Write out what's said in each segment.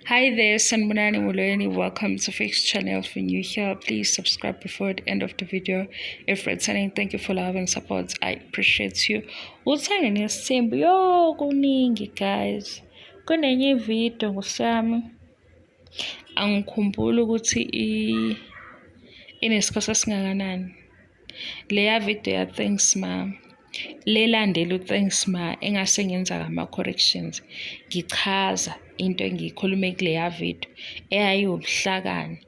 Hi there, Sanibonani, Molweni. Welcome to Fix Channel. If you're new here, please subscribe before the end of the video. If returning, thank you for love and support. I appreciate you. Uthando nesithembu, yo kuningi guys. Kunenye ividiyo ngosami. Angikhumbuli ukuthi inesikhathi esingakanani. Leya video ya Thanks Ma. Lelandela u-Thanks Ma engase ngenza ama-corrections. Ngichaza into engiyikhulume kuleya video eyayiwubuhlakani.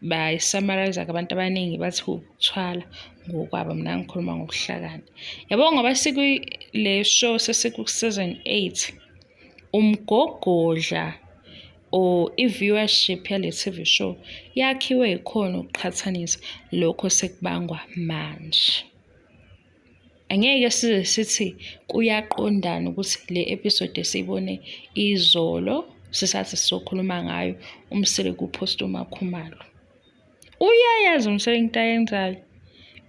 Bayi-summarize-ke abantu abaningi bathi ukuthwala ngokwabo, mina ngikhuluma ngobuhlakani. Yabo ngoba sikule show sesiku-season 8, umgogodla or i-viewership yale TV show yakhiwe yikhona ukuqhathanisa lokho sekubangwa manje. Angeke size sithi kuyaqondana ukuthi le episode esiyibone izolo sisathi sizokhuluma ngayo, uMseleku uphosta uMakhumalo. Uyayazi uMseleku into ayenzayo.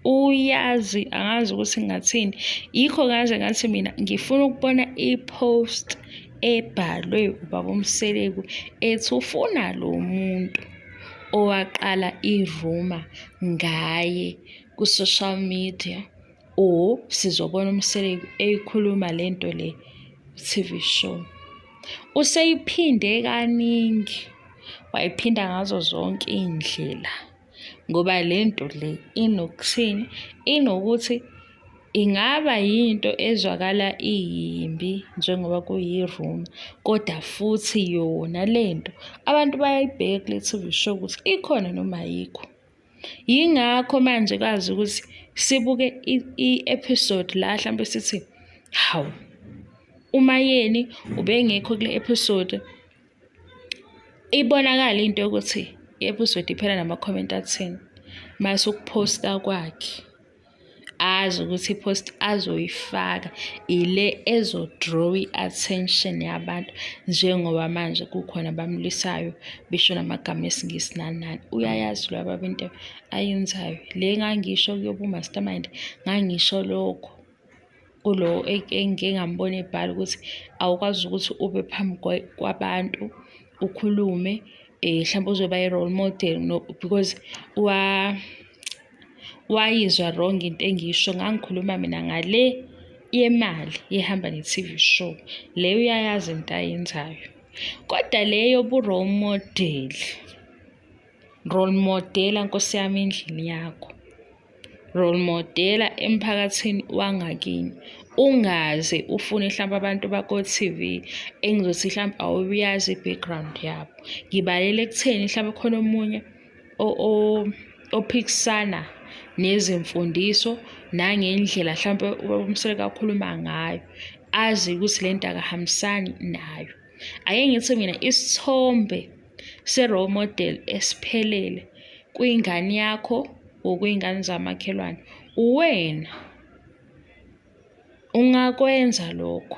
Uyazi, angazi ukuthi ngingathini. Yikho ngaze ngathi mina ngifuna ukubona i-post ebhalwe ubaba uMseleku ethi ufuna lo muntu owaqala i-rumour ngaye ku-social media, or sizobona uMseleku eyikhuluma lento le TV show. Useyiphinde kaningi, wayiphinda ngazo zonke iy'ndlela ngoba lento le inokuthini, inokuthi ingaba yinto ezwakala iyimbi njengoba kuyi-rumour, kodwa futhi yona lento abantu bayayibheka kule TV show ukuthi ikhona noma ayikho. Yingakho manje kwazi ukuthi sibuke i-episode la hlampe sithi hawu, uMayeni ubengekho kule episode. Ibonakala into yokuthi i-episode iphela nama-comment athini mase ukuphosta kwakhe, azi ukuthi i-post azoyifaka ile ezo-draw i-attention yabantu, njengoba manje kukhona abamlwisayo besho namagama esiNgisi nani nani. Uyayazi lo baba into ayenzayo. Le ngangisho kuyoba u-mastermind, ngangisho lokho kulo engike ngambona ebhala ukuthi awukwazi ukuthi ube phambi kwabantu ukhulume, hlampe uzoba i-role model, no, because wayizwa wrong into engiyisho. Ngangikhuluma mina ngale yemali ehamba ne-TV show. Le uyayazi into ayenzayo. Kodwa le yobu-role model, role model-a nkosi yami endlini yakho. Role model-a emphakathini wangakini. Ungaze ufune hlampe abantu bako-TV engizothi hlampe awuyazi i-background yabo. Ngibalele ekutheni hlampe khona omunye ophikisana nezimfundiso nangendlela hlampe ubaba uMseleku akhuluma ngayo, azi ukuthi le nto akahambisani nayo. Ake ngithi mina isithombe se-role model esiphelele kwingane yakho or kwiy'ngane zamakhelwane uwena. Ungakwenza lokho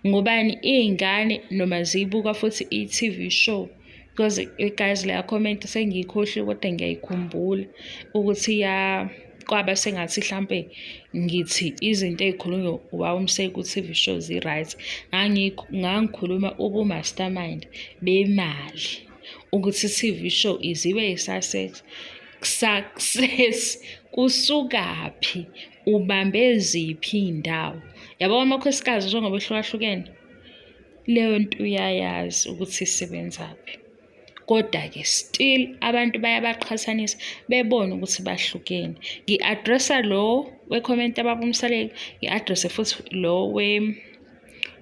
ngobani? Iy'ngane noma ziyibuka futhi i-TV show, because guys, leya comment sengiyikhohliwe kodwa ngiyayikhumbula ukuthi ya kwaba sengathi hlampe ngithi izinto ey'khulunywa ubaba uMseleku ku-TV show zi-right. Ngangikhuluma ubu-mastermind bemali, ukuthi i-TV show izibe i-success success kusukaphi, ubambe ziphi iy'ndawo. Yabo amakhosikazi njengoba ehlukahlukene, leyo nto uyayazi ukuthi isebenzaphi. Kodwa-ke still abantu bayabaqhathanisa bebone ukuthi bahlukene. Ngi-address-a lo we-comment yababa uMseleku, ngi-address-e futhi lo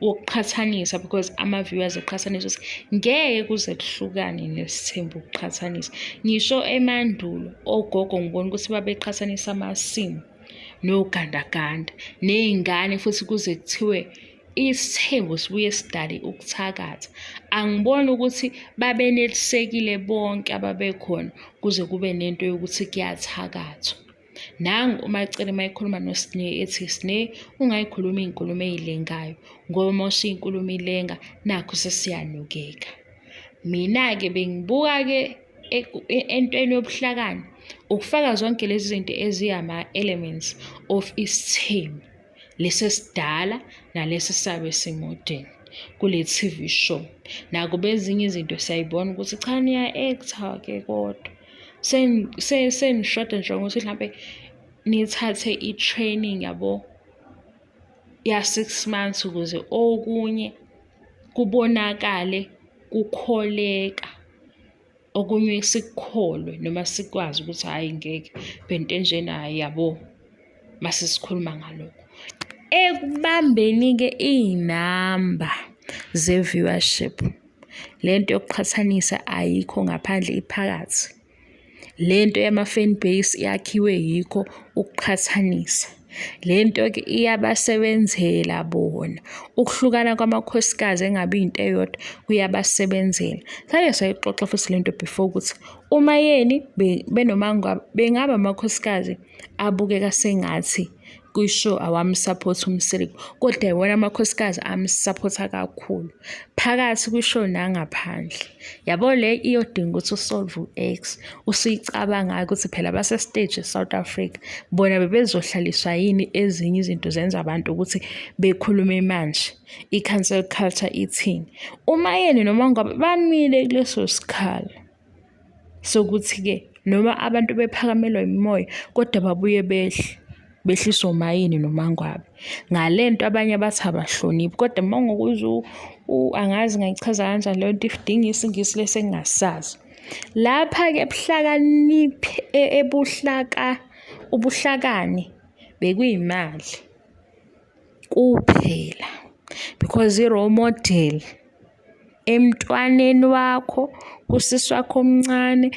wokuqhathanisa because ama-viewers eqhathanisa ukuthi ngeke kuze kuhlukane nesithembu ukuqhathanisa. Ngisho emandulo ogogo ngibona ukuthi babeqhathanisa amasimu nogandaganda ney'ngane, futhi kuze kuthiwe isithembu sibuye sidale ukuthakatha. Angiboni ukuthi babenelisekile bonke ababekhona kuze kube nento yokuthi kuyathakathwa. Nangu uMaCele uma ekhuluma noSne ethi, "Sne, ungayikhulumi iy'nkulumo ey'lengayo ngoba uma ushiya inkulumo ilenga nakhu sesiyanukeka." Mina-ke bengibuka-ke entweni yobuhlakani ukufaka zonke lezi zinto eziyama-elements of isithembu, lesi esidala nalesi sabe simodern. kule TV show. Nakuba ezinye izinto siyayibona ukuthi cha niya-act-a-ke kodwa senishoda nje ngokuthi hlampe nithathe i-training yabo ya-6 months ukuze okunye kubonakale kukholeka. Okunye sikukholwe noma sikwazi ukuthi hhayi ngeke phela into enjena hhayi yabo mase sikhuluma ngalokho. Ekubambeni-ke iy'namba ze-viewership, le nto yokuqhathanisa ayikho ngaphandle iphakathi. Le nto yama-fan base yakhiwe yikho ukuqhathanisa. Le nto-ke iyabasebenzela bona. Ukuhlukana kwamakhosikazi engabi into eyodwa kuyabasebenzela. Sake sayixoxa futhi le nto before ukuthi uMaYeni benoMaNgwabe bengaba amakhosikazi abukeka sengathi kwi-show awamsaphothi uMseleku, kodwa iwona amakhosikazi amsaphotha kakhulu phakathi kwi-show nangaphandle. Yabo le iyodinga ukuthi usolve u-ex usuyicabangayo ukuthi phela base-stage e-South Africa bona bebezohlaliswa yini ezinye izinto zenza abantu ukuthi bekhulume manje i-cancel culture ithini. UMaYeni noMaNgwabe bamile kuleso sikhala sokuthi-ke noma abantu bephakamelwa imimoya kodwa babuye behle behliswa uMayeni noMaNgwabe. Ngale nto abanye abathi abahloniphi kodwa uma ungokuzwa angazi ngayichaza kanjani leyo nto idinga isiNgisi lesi engingasazi. Lapha-ke ebuhlakaniphe ebuhlaka ubuhlakani bekuyimali kuphela because i-role model emntwaneni wakho, kusisi wakho omncane,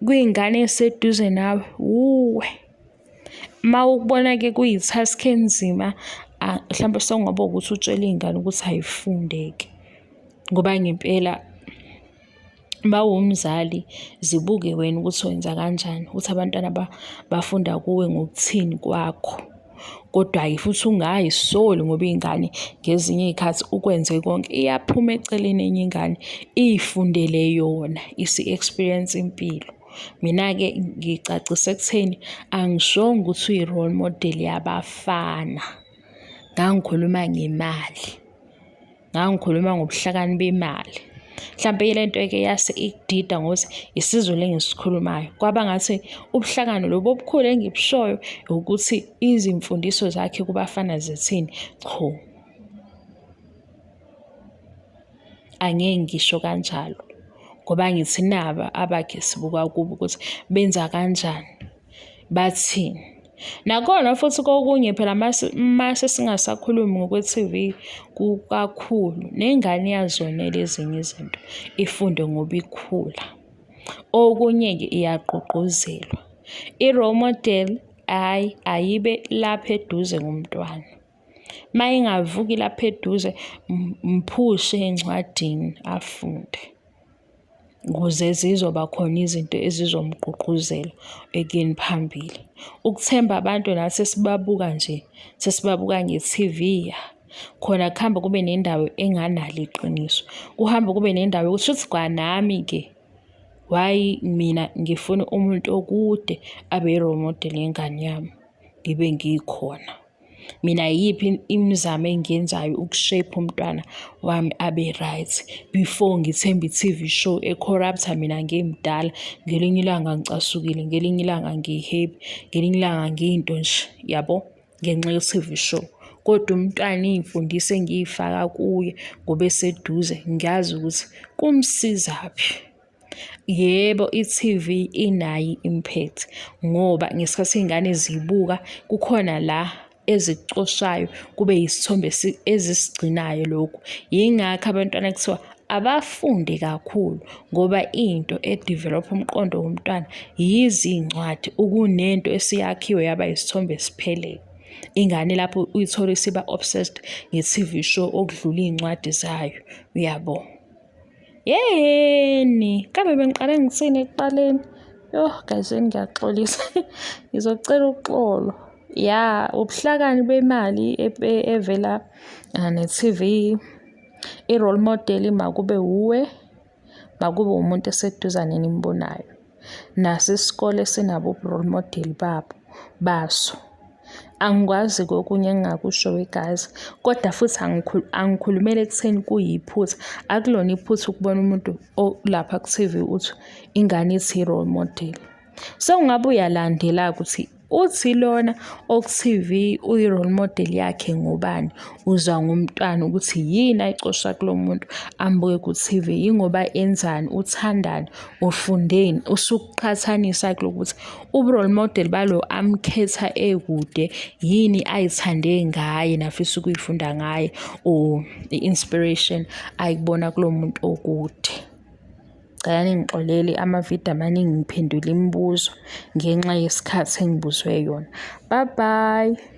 kwiy'ngane ey'seduze nawe, wuwe. Uma ukubona-ke kuyi-task enzima, hlampe sekungaba ukuthi utshele iy'ngane ukuthi ay'funde-ke ngoba ngempela uma uwumzali zibuke wena ukuthi wenza kanjani, ukuthi abantwana bafunda kuwe ngokuthini kwakho. Kodwa-ke futhi ungay'soli ngoba iy'ngane ngezinye iy'khathi ukwenze konke, iyaphuma eceleni enye ingane iy'fundele yona isi-experience impilo. Mina-ke ngicacise ekutheni angishongo ukuthi uyi-role model yabafana, ngangikhuluma ngemali. Ngangikhuluma ngobuhlakani bemali. Mhlampe le nto-ke yase ikudida ngokuthi isiZulu engisikhulumayo. Kwaba ngathi ubuhlakani lobu obukhulu engibushoyo ukuthi izimfundiso zakhe kubafana zithini. Cho, angeke ngisho kanjalo ngoba ngithi naba abakhe sibuka kubo ukuthi benza kanjani. Bathini. Nakhona futhi kokunye phela mase singasakhulumi ngokwe-T_V kukakhulu, nengane iyazonela ezinye izinto, ifunde ngoba ikhula. Okunye-ke iyagqugquzelwa. I-role model, hhayi ayibe lapha eduze komntwana. Uma ingavuki lapha eduze, mphushe encwadini afunde. Ukuze zizoba khona izinto ezizomgqugquzela ekuyeni phambili. Ukuthemba abantu nathi sesibabuka nje, sesibabuka nge-T_V, khona kuhambe kube nendawo enganalo iqiniso. Kuhambe kube nendawo yokuthi shuthi kwanami-ke why mina ngifuna umuntu okude abe i-role model yengane yami, ngibe ngikhona. Mina yiyiphi imizamo engiyenzayo uku-shape umntwana wami abe right before ngithembe i-T_V show e-corrupt-a mina ngimdala. Ngelinye ilanga ngicasukile, ngelinye ilanga ngi-happy, ngelinye ilanga ngiyinto nje yabo, ngenxa ye-T_V show. Kodwa umntwana iy'mfundiso engiy'faka kuye ngoba eseduze ngiyazi ukuthi kumsizaphi. Yebo, i-T_V inayo i-impact ngoba ngesikhathi iy'ngane zibuka kukhona la ezikucoshayo kube yisithombe ezisigcinayo lokhu. Yingakho abantwana kuthiwa abafunde kakhulu ngoba into e-develop-a umqondo womntwana yizincwadi ukunento esiyakhiwe yaba isithombe esiphelele. Ingane lapho uyithole isiba obsessed nge-T_V show okudlula iy'ncwadi zayo, uyabo? Yehheni, kambe bengiqale ngithini ekuqaleni? Yoh, gayizini ngiyaxolisa. Ngizocela uxolo. Ya, ubuhlakani bemali evela ne-T_V, i-role model makube wuwe, makube umuntu eseduzane enimbonayo. Naso isikole sinabo ubu-role model babo, baso. Angikwazi kokunye engingakusho we-guys, kodwa futhi angikhulumeli ekutheni kuyiphutha. Akulona iphutha ukubona umuntu olapha ku-T_V uthi ingane ithi i-role model. Sewungabe uyalandela-ke ukuthi uthi lona oku-T_V uyi-role model yakhe ngobani? Uzwa ngomntwana ukuthi yini ayicosha kulo muntu ambuke ku-T_V, yingoba enzani, uthandani, ufundeni? Usukuqhathanisa kulo ukuthi ubu-role model balo amkhetha ekude yini ayithande ngaye nafisa ukuyifunda ngaye or i-inspiration ayibona kulo muntu okude. Cela ningixolele amavidiyo amaningi ngiphendula imibuzo ngenxa yesikhathi engibuzwe yona. Bye bye.